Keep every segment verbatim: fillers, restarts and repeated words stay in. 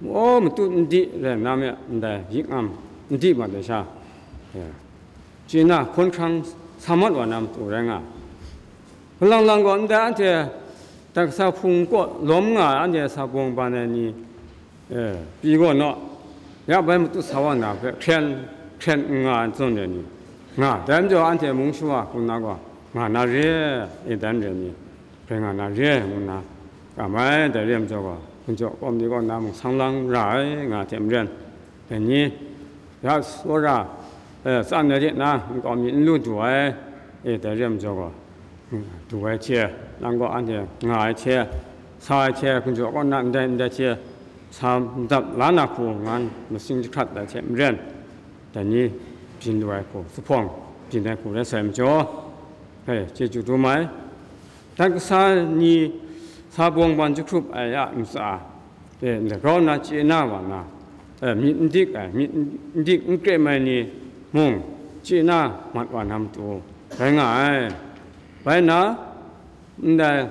O, matut n di rai nna me, ndai yik ngam n di mat ai sha, e, chye na hkawn hkrang sa mat wa na matu rai nga. Malang lang gaw ndai anhte daksa hpung kaw lawm nga ai anhte sa bawng ban ai ni, e, pyi gaw naw, ya bai matut sa wa na hpe hkren, hkren n nga ai zawn re ni, nga, dai majaw anhte mung shawa hku nna gaw nga na re, e, dai re ni, rai nga na re, ngu nna, ga mai, dai re majaw gaw, hpunjaw kawm ni kaw na mung sang lang ra ai, nga hte maren, dai ni, ya tsawra, e, tsan ai re na, nkau mi n lu du ai, e, dai re majaw gaw, mm, du ai hte, nang gaw anhte nga ai hte, sa ai hte, hpunjaw kaw na ndai ndai hte, sa ndap la na hku ngan masing jahkrat ai hte maren, dai ni byin lu ai hku, zuphpawng byin ai hku rai sai majaw, e, chyeju dum ai. Daksa ni sa bawng ban jahkrup ai a ntsa, e, ndai grau nna chye na wa na, e, myit n dik ai, myit n dik n krem ai ni mung chye na mat wa na matu rai nga ai. Bai nna, ndai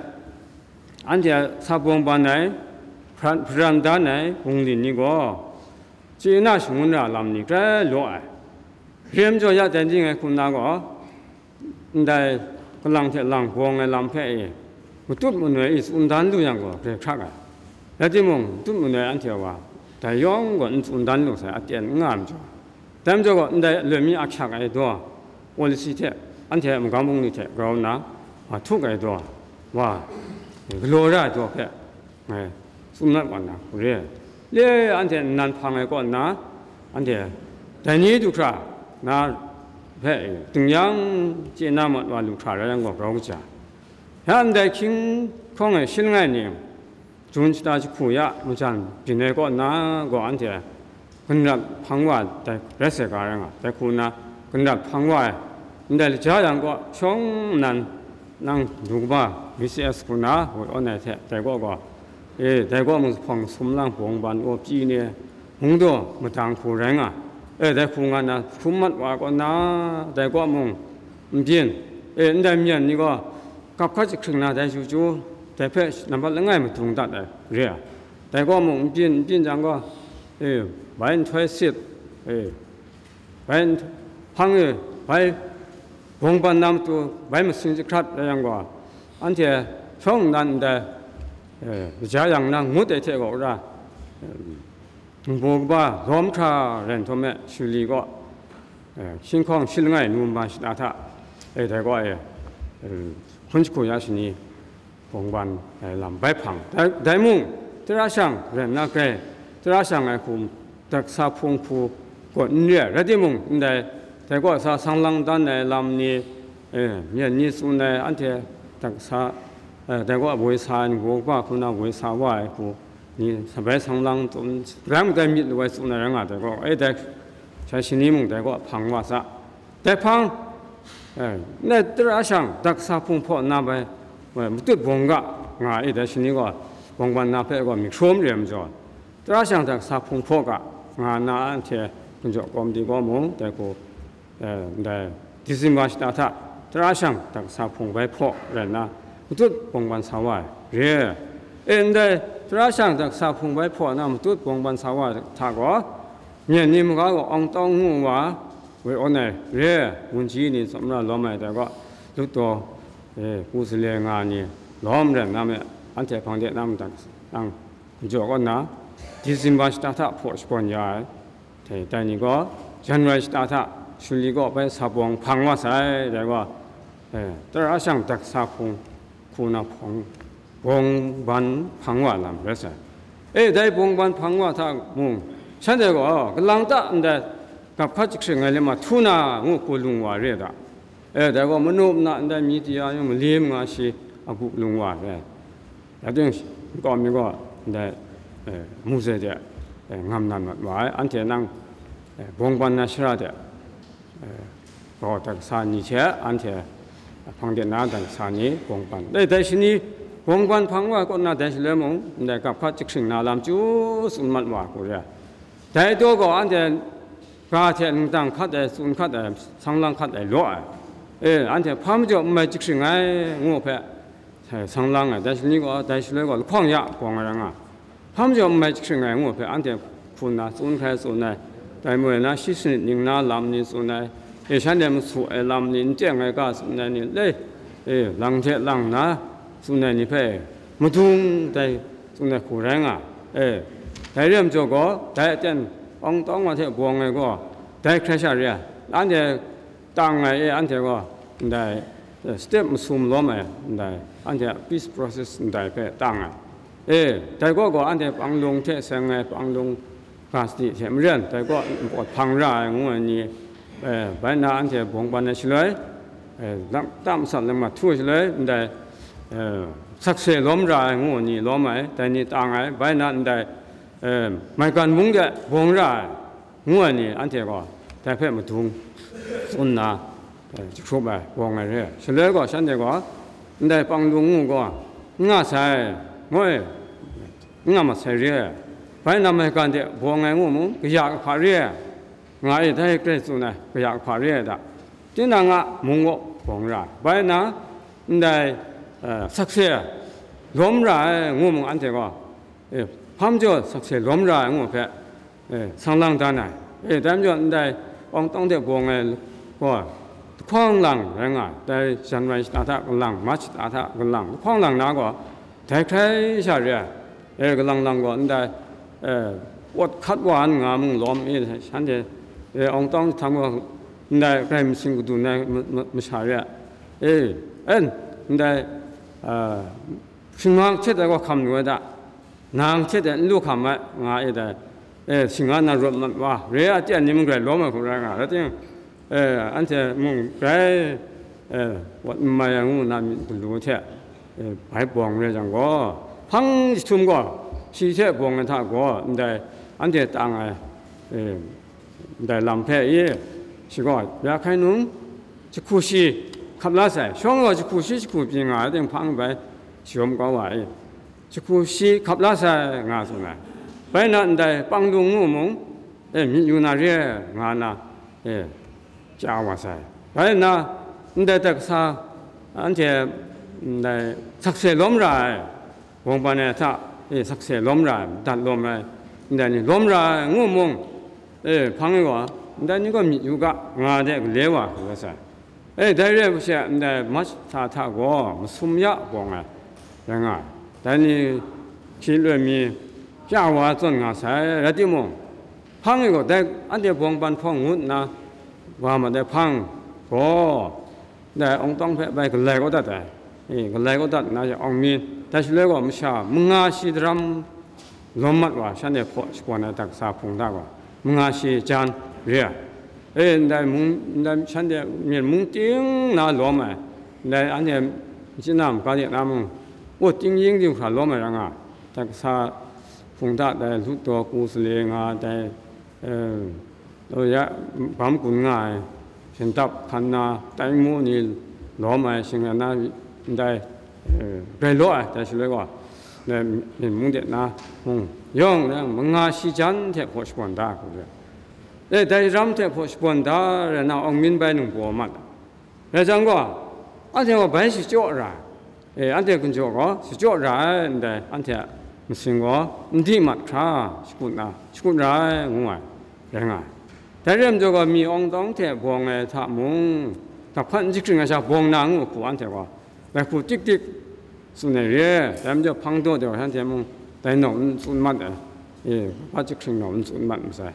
anhte a sa bawng ban ai, hparan, hparan dan ai bungli ni gaw, chye na shangun ra lam ni grai law ai. Re majaw ya dai ning ai hku nna gaw, ndai kalang hte lang bawng ai lam hpe e, matut manoi e tsun dan lu yang gaw, grai hkrak ai. Rai timung, matut manoi anhte wa, dai yawng gaw n tsun dan lu sai, aten n nga ai majaw, dai majaw gaw, ndai loi mi ahkyak ai daw, policy hte, anhte a magam bungli hte grau nna, a htuk ai daw, wa, galaw ra ai daw hpe, ngai tsun mat wa na hku re. Le anhte nnan hpang ai kaw nna, anhte dai ni du hkra na hpe ding yang chye na mat wa lu hkra rai yang gaw grau kaja. Ya ndai hkying hkawng e shin langai ni, Jun shata jahku ya majan byin ai kaw nna gaw, anhte ganrat hpang wa ai dai rai sai ga rai nga, dai hku nna ganrat hpang wa ai, ndai laja yang gaw shawng nnan nang du kaba V C S hku nna woi awn ai hte, dai gaw gaw, e, dai gaw mung zuphpawng sumlang bawng ban aw pyi ni, mungdaw madang hku rai nga, e, dai hku nga nna hkrum mat wa ai kaw nna, dai gaw mung n byin, e, ndai myen ni gaw gap hkat jahkring na dai chyu chyu, dai hpe nampat langai madung dat ai re ai. Dai gaw mung n byin, n byin jang gaw, e, bai nhtoi sit, e, bai n-, hpang e, bai bawng ban na matu, bai masing jahkrat rai yang gaw, anhte shawng nnan ndai, e, kaja yang na ngut ai hte gaw ra, e, nbu kaba lawm hkra rai nhtawm e, Shuli gaw, e, hkying hkawng shi langai nu nba shata hta, e, dai gaw e, e, hkun jahku ya shani, bawng ban ai lam bai hpang. Dai, dai mung, tara shang rai nna grai, tara shang ai hku daksa hpung hku gaw n re ai, rai timung, ndai, dai gaw sa sang lang dan ai lam ni, e, myen ni tsun ai, anhte daksa, e, dai gaw woi sa ai, ngu kaba hku na woi sa wa ai hku ni, sa bai sang lang tsun, rai mung dai myit lu ai tsun ai rai nga, dai gaw, e, dai, sai shani mung dai gaw hpang wa sa. Dai hpang, e, ndai tara shang daksa hpung hpaw nna bai, e, matut bawng ga nga ai, dai shani gaw bawng ban na hpe gaw myit hkrum re ai majaw, tara shang daksa hpung hpaw ga nga nna, anhte hpunjaw kawmdi gaw mung dai hku, e, ndai December shata hta tara shang daksa hpung bai hpaw rai nna, matut bawng ban sa wa ai re. E, ndai tara shang daksa hpung bai hpaw nna matut bawng ban sa wa ai hta gaw, myen ni maga gaw awng tawng ngu wa, woi awn ai re, wunji ni tsawmra lawm ai dai gaw, lut taw, e, ku sale nga ni lawm rai nna me, anhte hpang de na madat nang jaw kaw nna, December shata hta hpaw shabawn ya ai, dai, dai ni gaw, January shata hta Shuli gaw bai sa bawng hpang wa sai, dai gaw, e, tara shang daksa hpung hku na hpawng, bawng ban hpang wa lam rai sai. E, dai bawng ban hpang wa hta mung, shanhte gaw, "Kalang ta ndai gap hkat jahkring ai lam a htu na," ngu hku lung wa re ai da. E, dai gaw, manu mana ndai myi tara yawng mali manga shi a gu lung wa re ai. Ya ting, nkau mi gaw ndai, e, mu ze de, e, ngam nan mat wa ai, anhte nang, e, bawng ban na shara de, e, gaw daksa ni hte anhte hpang de na daksa ni bawng ban. Dai, dai shani bawng ban hpang wa ai kaw na, dai shaloi mung ndai gap hkat jahkring na lam chyu tsun mat wa hku re ai. Dai daw gaw anhte ga hte ningtang hkat ai, tsun hkat ai, sang lang hkat ai law ai. E, anhte hpa majaw n mai jahkring ai, ngu hpe, e, sang lang ai. Dai shani gaw, dai shaloi gaw lahkawng ya bawng ai rai nga. Hpa majaw n mai jahkring ai ngu hpe anhte hpun na tsun hkrai tsun ai, dai mung na shi sanit ning na lam ni tsun ai, e, shanhte masu ai lam ni n teng ai ga tsun ai ni le, e, lang hte lang na tsun ai ni hpe madung dai tsun ai hku rai nga, e, dai re ai majaw gaw, dai aten awng tawng wa hte bawng ai gaw, dai hkrai sha re ai, anhte tang ai e, anhte gaw ndai, eh, step masum lawm ai ndai, anhte a peace process ndai hpe tang ai. E, dai gaw gaw anhte panglung hte seng ai panglung ga sadi hte maren, dai gaw npawt hpang ra ai ngu ai ni, eh, bai na anhte bawng ban ai shaloi, eh, lam, tam sat lam ma htu ai shaloi, ndai, eh, sakse lawm ra ai ngu ai ni lawm ai, dai ni tang ai, bai na ndai, eh, maigan mung de bawng ra ai, ngu ai ni anhte gaw dai hpe madung tsun nna, eh, jahkrup ai, bawng ai re ai. Shaloi gaw shanhte gaw, ndai panglung ngu gaw, n nga sai, ngu ai, n nga mat sai re ai. Bai na maigan de bawng ai ngu mung, kaya kahpa re ai, nga e, dai hkrai tsun ai, kaya kahpa re ai da. Tinang a mung gaw bawng ra ai. Bai na, ndai, eh, sakse lawm ra ai ngu mung anhte gaw, e, hpa majaw sakse lawm ra ai ngu hpe, e, sang lang dan ai. E, dai majaw ndai awng tawng de bawng ai gaw, lahkawng lang rai nga ai, dai January shata hta kalang, March shata hta kalang, lahkawng lang na gaw, dai hkrai sha re ai. E, kalang lang gaw ndai, e, pawt hkat wa n nga mung lawm, e, shanhte, e, awng tawng htang gaw ndai grai masing kadun ai ma-, ma-, masha re ai. E, en, ndai, a, hkringmang hte dai gaw hkam lu ai da, nang hte dai n lu hkam ai, nga e dai, e, singa na rawt mat wa, re ai aten ni mung grai lawm ai hku rai nga, rai timung, e, anhte mung grai, e, wat n mai ai ngu na myit galu hte, e, bai bawng re jang gaw, hpang jahtum gaw, shi hte bawng ai hta gaw, ndai anhte tang ai, e, ndai lam hpe i, shi gaw, ya hkai nung, jahku shi hkap la sai, shawng gaw jahku shi jahku pyi nga ai ting hpang bai shayawm kau wa i, jahku shi hkap la sai, nga tsun ai. Bai na ndai panglung ngu mung, e, myit yu na re ai, nga na, e, chya wa sai. Bai na, ndai dat kasa, anhte, ndai sakse lawm ra ai, bawng ban ai hta, e, sakse lawm ra ai, madat lawm ai, ndai ni lawm ra ai, ngu mung, e, hpang e gaw, ndai ni gaw myit yu ga, nga de gale wa hku rai sai. E, dai re ai hpe she, ndai March hta hta gaw masum ya bawng ai rai nga ai. Dai ni hkyi loi mi, pya wa zawn nga sai, rai timung, hpang e gaw, dai anhte bawng ban hpawng ngut nna, wa mat ai hpang gaw, dai awng tawng hpe bai galai kau dat ai. E, galai kau dat nna, ya awng mi, dai shaloi gaw, masha manga shi daram lawm mat wa, shanhte hpaw shabawn ai dat kasa hpung hta gaw, manga shi jan re ai. E, ndai mung, ndai shanhte myen mung ting na lawm ai, ndai anhte chyinghka de na mung, ut ting ying ting hkra lawm ai rai nga, dat kasa hpung hta dai lut daw ku sale nga, dai, e, Law ya, bam gun nga ai, shin dap hkan na, tai nmu ni lawm ai, shing rai na ndai, e, grai law ai, dai shaloi gaw, dai myen mung de na mung, yawng na manga shi jan hte hpaw shabawn da hku re. E, dai ram hte hpaw shabawn da rai na, awng min bai nang baw mat ai. Rai jang gaw, anhte gaw bai shachyaw ra ai, e, anhte ginjaw gaw shachyaw ra ai, ndai anhte a masing gaw n di mat hkra shakut na, shakut ra ai, ngu ai, rai nga ai. Dai re ai majaw gaw, mi awng tawng hte bawng ai hta mung, gap hkat n jahkring ai sha bawng na ngu hku anhte gaw, bai hku tik tik tsun ai re, dai majaw hpang daw daw shanhte mung dai naw n tsun mat ai, e, gap hkat jahkring naw n tsun mat masai.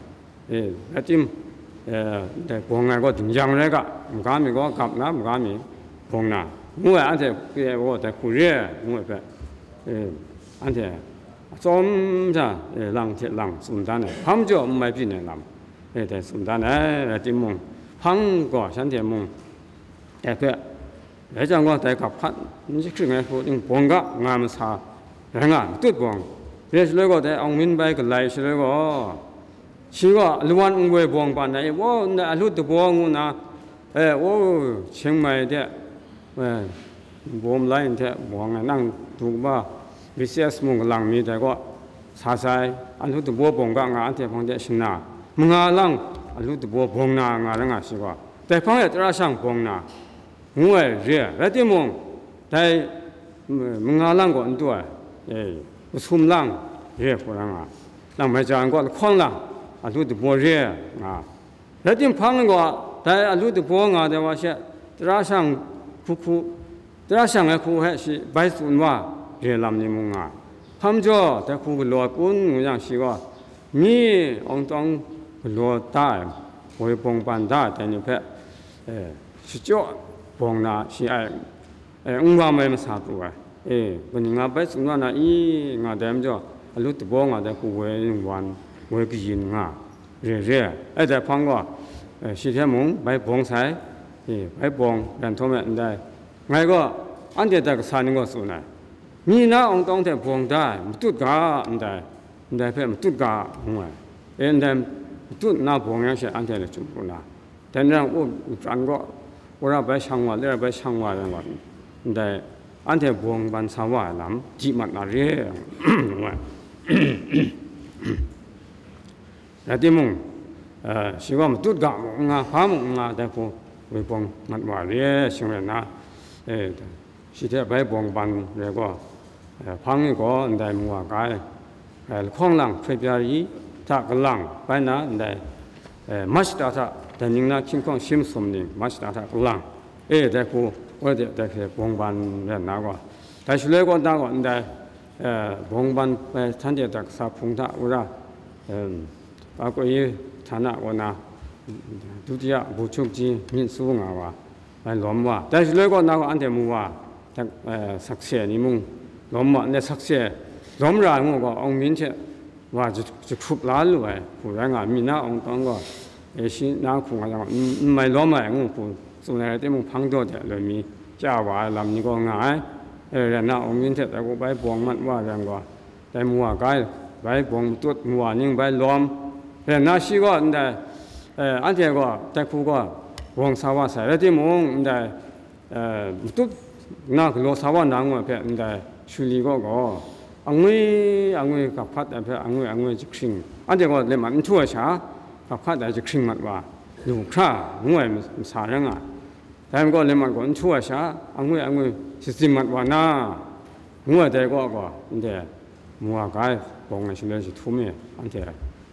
E, rai tim, e, dai bawng ai gaw dingyang rai ga, maga mi gaw gap na, maga mi bawng na, ngu ai, anhte gaw dai hku re ai, ngu ai hpe, e, anhte atsawm sha, e, lang hte lang tsun dan ai, hpa majaw n mai byin ai lam, e, dai tsun dan ai, rai timung, hpang gaw shanhte mung, dai hpe, rai jang gaw, dai gap hkat n jahkring ai hku ting bawng ga nga masa rai nga, matut bawng. Re shaloi gaw, dai awng min bai galai shaloi gaw, shi gaw alawan n-goi bawng ban ai, wo, ndai ahlut dabaw ngu na, e, wo, Chiang Mai de, e, bawm lai n hte bawng ai, nang du kaba B C S mung galang mi dai gaw sa sai, ahlut dabaw bawng ga nga, anhte hpang de shana, manga lang ahlut dabaw bawng na nga rai nga, shi gaw, dai hpang e tara shang bawng na, ngu ai re ai. Rai timung, dai, mm, manga lang gaw n du ai, e, masum lang, re hku ra nga, lang mai ja ai gaw lahkawng lang, alu dabaw re nga, rai timung hpang gaw, dai alu dabaw nga dai wa she, tara shang hku hku, tara shang ai hku hpe shi bai tsun wa re lam ni mung nga, hpa majaw dai hku galaw kun ngu yang, shi gaw, mi awng tawng galaw da ai, woi bawng ban da ai dai ni hpe, e, shachyaw bawng na shi ai, e, n wa mai masa pru ai. E, kaning nga bai tsun wa na i, nga dai majaw, alu dabaw nga dai hku woi ningwan, woi kayin nga, re re ai. Ai dai hpang gaw, e, shi hte mung bai bawng sai, e, bai bawng ran htaw me ndai. Ngai gaw, anhte dai kasa ni gaw tsun ai, mi na awng tawng hte bawng da ai, matut ga ndai, ndai hpe matut ga, ngu ai. E, ndai matut nna bawng yang she anhte lachyum pru na, dai n rai yang, u, pran gaw, wora bai shang wa, lera bai shang wa yang gaw, ndai anhte bawng ban sa wa ai lam di mat na re, ngu ai. Rai timung, eh, shi gaw matut ga mung n nga, hpa mung n nga, dai hku woi bawng mat wa re, shing rai nna, eh, shi hte bai bawng ban re gaw, eh, hpang ni gaw ndai mu wa ga ai, eh, lahkawng lang February hta kalang bai na ndai, eh, March hta hta, dai ning na hkying hkawng shi masum ning March hta hta kalang, e, dai hku, woi de, dai hte bawng ban re nna gaw, dai shaloi gaw nna gaw ndai, eh, bawng ban bai htan de dai kasa hpung hta wora, em, Kakoyi htana kaw na, dutiya buchuk ji myit su nga wa, bai lawm wa. Dai shaloi kaw na gaw anhte mu wa, dak, eh, sakse ni mung lawm wa, ndai sakse lawm ra ai ngu gaw, awng min hte wa jahkrup la lu ai hku rai nga, mi na awng tawng gaw, e, shi na hku nga yang, n, n mai lawm ai ngu hku tsun ai rai timung, hpang daw de loi mi chya wa ai lam ni gaw nga ai. E, rai nna awng min hte dai gaw bai bawng mat wa ai rai gaw, dai mu wa ga ai, bai bawng matut, mu wa ning bai lawm. Rai nna shi gaw ndai, eh, anhte gaw dai hku gaw bawng sa wa sai, rai timung, ndai, eh, matut na galaw sa wa na ngu ai hpe, ndai Shuli gaw gaw, angwi angwi gap hkat ai hpe, angwi angwi jahkring, anhte gaw lemman n htu ai sha, gap hkat ai jahkring mat wa lu hkra ngu ai masa rai nga ai. Dai gaw lemman gaw n htu ai sha, angwi angwi shazim mat wa na, ngu ai dai kaw gaw, ndai mu wa ga ai bawng ai shaloi jahtum e anhte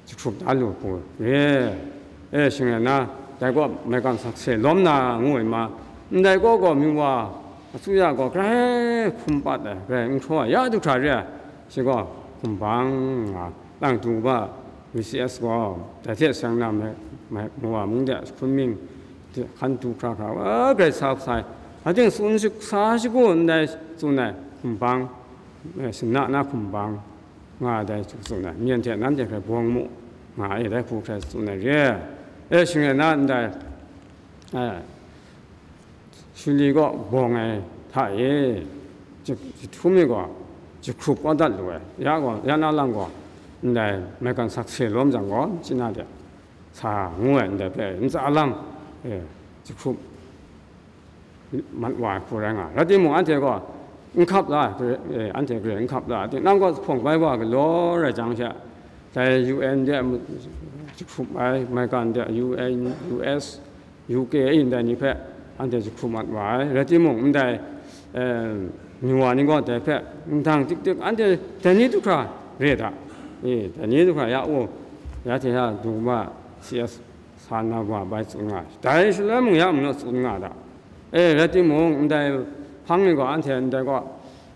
jahkrup da lu hku re. E, shing rai nna, dai kaw maigan sakse lawm na ngu ai ma, ndai kaw gaw mi wa, asuya gaw grai hkum pat ai, grai n hkraw ai, ya du hkra re ai, shi gaw hkum bang nga, lang du ga, V C S gaw, dai hte seng na, mai, mai, mu wa mung de, hkun ming, hkan du hkra hkra, wa, grai sa sai. Ating tsun shik-, sa shagu ndai tsun ai hkum bang, eh, shana na hkum bang nga ai dai tsun ai, myen hte nanhte hkrai bawng mu nga ai dai hku hkrai tsun ai re. E, shing rai na ndai, eh, Shuli gaw bawng ai hta e, jahtum e gaw jahkrup kau dat lu ai, ya gaw, ya na lang gaw, ndai maigan sakse lawm jang gaw, chyi na de, sa ngu ai ndai hpe ntsa lam, e, jahkrup mat wa ai hku rai nga ai. Rai timung, anhte gaw n hkap la, gare, e, anhte gare n hkap la, tinang gaw hpawng bai wa galaw rai jang she, dai U N de jahkrup ai, maigan de U N, U S, U K ndai ni hpe anhte jahkrup mat wa ai. Rai timung, ndai, e, mi wa ni gaw dai hpe ndang tik tik, anhte dai ni du hkra re da, e, dai ni du hkra ya u, ya hte ya du ma, C S sa na wa bai tsun nga ai. Dai shaloi mung ya mung naw tsun nga da. E, rai timung, ndai hpang ni gaw, anhte ndai gaw,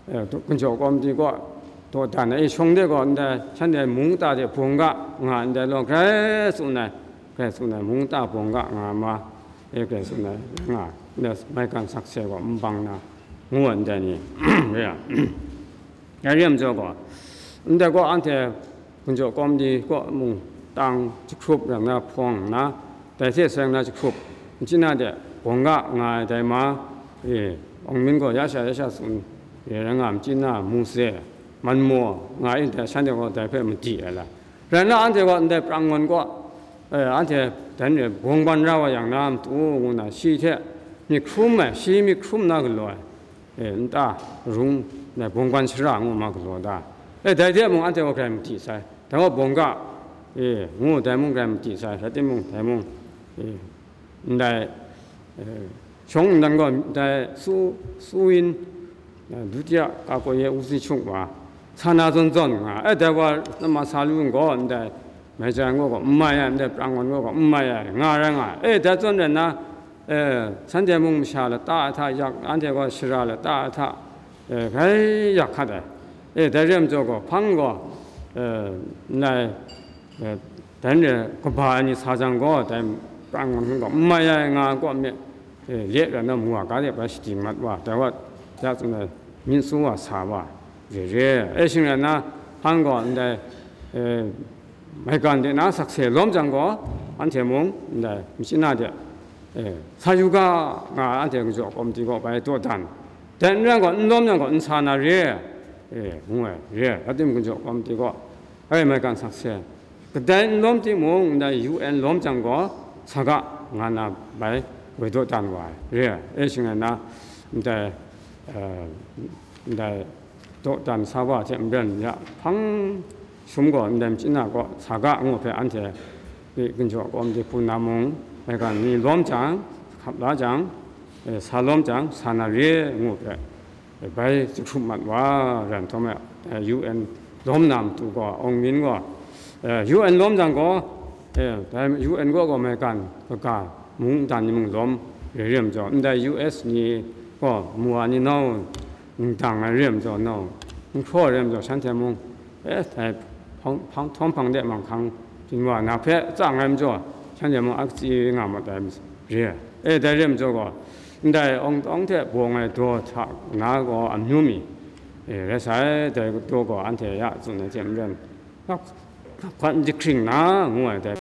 e, du-, ginjaw kawmti gaw, dawdan ai shawng de gaw, ndai shanhte mung ta de bawng ga nga ai ndai law, grai tsun ai, grai tsun ai, mung ta bawng ga nga ma, e, grai tsun ai, nga, ndai maigan sakse gaw n bang na, ngu ai ndai ni, re ai. Dai re ai majaw gaw, ndai gaw anhte ginjaw kawmti kaw mung tang jahkrup rai nna hpawng nna, dai hte seng na jahkrup, n chyi na de, bawng ga nga ai dai ma, e, awng min gaw ya sha ya sha tsun re rai nga, n chyi na, Mose, Manmaw nga ai dai, shanhte gaw dai hpe madi ai lam. Rai nna anhte gaw ndai prang ngawn kaw, e, anhte dai ni bawng ban ra wa yang na matu ngu na, shi hte myit hkrum ai, shi myit hkrum na galaw ai, e, nta rung, ndai bawng ban shara ngu ma galaw da. E, dai hte mung anhte gaw grai madi sai, dai gaw bawng ga, e, ngu dai mung grai madi sai, rai timung, dai mung, e, ndai, e, shawng nnan gaw ndai Su, Suwin, e, dutiya ka kaw ye wuzi chung wa, sa na zawn zawn nga, e, dai wa nama sa lu n gaw, ndai Maijan gaw gaw n mai ai, ndai Prangon gaw gaw n mai ai, nga rai nga ai. E, dai zawn rai nna, e, shanhte mung masha lata ai hta yak, anhte gaw shara lata ai hta, e, grai yak hkat ai. E, dai re ai majaw gaw, hpang gaw, e, ndai, e, dan re kaba ai ni sa jang gaw, dai Prangon hpang gaw n mai ai nga ai kaw me, e, let rai nna, mu wa ga de bai shadi mat wa, dai wa, ya tsun ai, myit su wa sa wa, re re. E, shing rai nna, hpang gaw ndai, e, maigan de na sakse lawm jang gaw, anhte mung ndai machyin na de, e, sa yu ga, nga ai, anhte Ginjaw Kawmti gaw bai dawdan. Dai n rai gaw, n lawm yang gaw, n sa na re, e, ngu ai, re ai. Rai timung, Ginjaw Kawmti gaw, e, maigan sakse, kadai n lawm timung, ndai U N lawm jang gaw, sa ga, nga na bai woi dawdan wa ai, re ai. E, shing rai nna, ndai, e, ndai dawdan sa wa hte maren ya hpang shum gaw, ndai machyin na gaw sa ga ngu hpe, anhte Ginjaw Kawmti hku na mung, maigan ni lawm jang, hkap la jang, e, sa lawm jang, sa na re ngu hpe, e, bai jahkrup mat wa, rai nhtawm e, e, U N lawm na matu gaw, Aung Min gaw, e, U N lawm jang gaw, e, dai U N gaw gaw maigan kaga mung nta ni mung lawm re re ai majaw, ndai U S ni gaw mu wa ni nau n dang ai re ai majaw, nau n hkraw ai re ai majaw, shanhte mung, e, dai hpang, hpang, htawm hpang de manghkang byin wa na hpe tsang ai majaw, shanhte mung a katsi nga mat ai re ai. E, dai re ai majaw gaw, ndai Aung Tawng hte bawng ai daw hta na gaw amyu mi, e, rai sai, dai daw gaw anhte ya tsun ai hte maren, hkap hkap hkat n jahkring na, ngu ai dai.